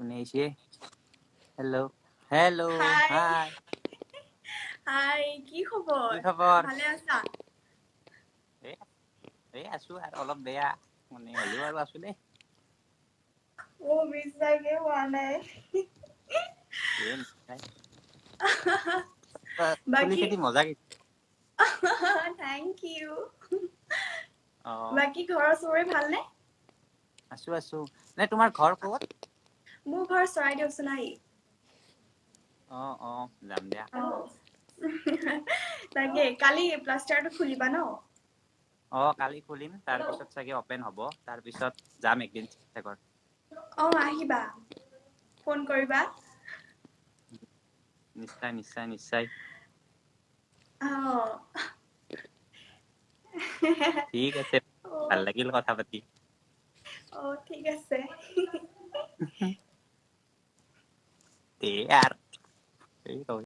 কোনে আহিছে? Hello, hello. হাই। হাই। হাই, কি কি খবৰ? খবৰ? ভালে আছা? এ এই আছো আৰু অলপ বেয়া মানে, হ'লেও আৰু আছো দেই। অ, বিশ্বাসে হোৱা নাই। এই চুলি বাকী খেদি মজা। Thank U. অ। বাকী ঘৰৰ চবৰে ভালনে? আছো আছো। নে তোমাৰ ঘৰ ক'ত? মোৰ ঘৰ চৰাইদেউ সোণাৰী। অ অ, যাম দিয়া। অ, তাকে কালি প্লাষ্টাৰটো খুলিবা ন? অ, কালি খুলিম, তাৰপিছত চাগে অপেন হ'ব, তাৰপিছত যাম একদিন শিৱসাগৰ। অ, আহিবা, ফোন কৰিবা। নিশ্চয় নিশ্চয় নিশ্চয়। অ। ঠিক আছে। অ। ভাল লাগিল কথা পাতি। অ, ঠিক আছে। দে আৰ।